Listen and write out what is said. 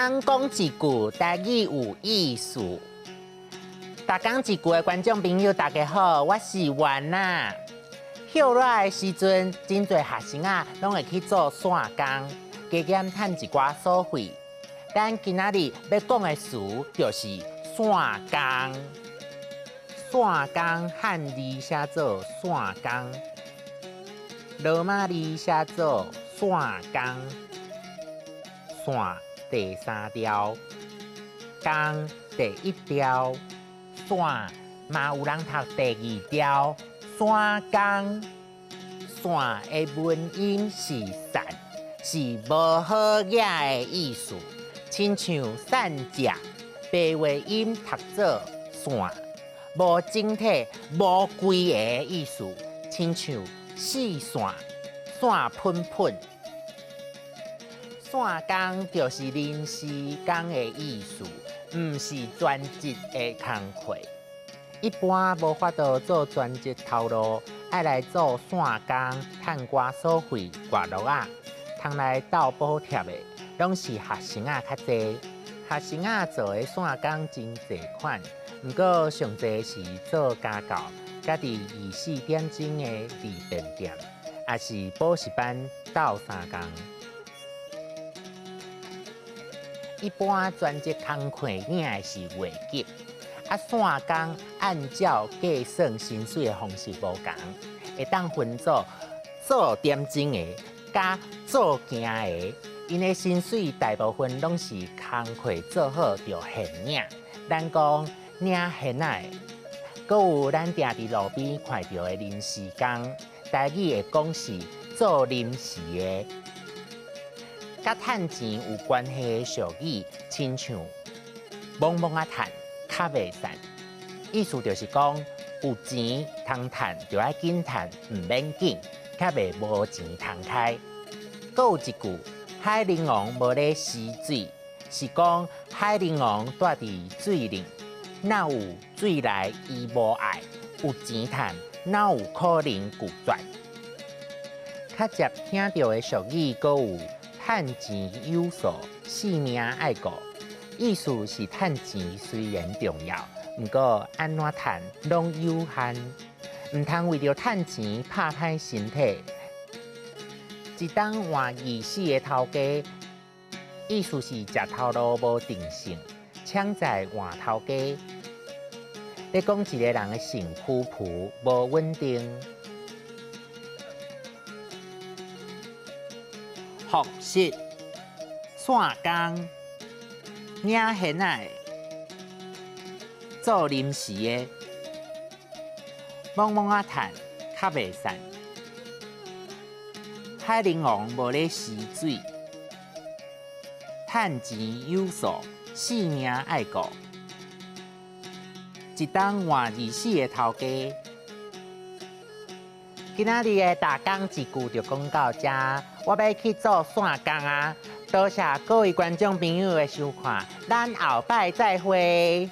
工講一句，台語有意思。逐工一句的觀眾朋友，大家好，我是丸仔。歇熱的時陣，真濟學生仔攏會去做散工，加減趁一寡所費。咱今仔日欲講的詞就是散工。散工漢字寫做散工，羅馬字寫做散工，散第三調，工第一調，散嘛有人讀第二調，散工。散的文音是散，是無好額的意思，親像散食，白話音讀做散，無整體、無規个的意思，親像四散、散噴噴。散工就是臨時工的意思，毋是專職的工課。一般無法度做專職頭路，愛來做散工，趁寡所費活路仔，通來鬥補貼的，攏是學生仔較濟。學生仔做的散工真濟款，毋過上濟是做家教，佮佇24點鐘的利便店，抑是補習班鬥相共。一般專職工課領的是月給，啊散工按照計算薪水的方式無仝，會當分做做點鐘的，佮做更的。𪜶的薪水大部分攏是工課做好就現領，咱講領現仔的。閣有咱定佇路邊看著的臨時工，台語會講是做臨時的。佮趁錢有關係的俗語，親像懵懵仔趁，較袂散。意思就是講，有錢通趁就愛緊趁，毋免緊，較袂無錢通開。閣有一句，海賊王無咧死水，是講海賊王蹛佇水裡，哪有水來伊無愛？有錢趁，哪有可能拒絕？較捷聽著的俗語，閣有趁錢有數，性命愛顧。意思是趁錢雖然重要，毋過按怎趁攏有限，毋通為著趁錢拍歹身體。一冬換24个頭家，意思是食頭路無定性，搶在換頭家。咧講一个人的性浮浮無穩定。複習散工，領現仔的，做臨時的，懵懵仔趁，較袂散。海賊王無咧死水，趁錢有數，性命愛顧。一冬換24个頭家。今仔日的逐工一句就講到這，我欲去做散工啊！多謝各位觀眾朋友的收看，咱後擺再會。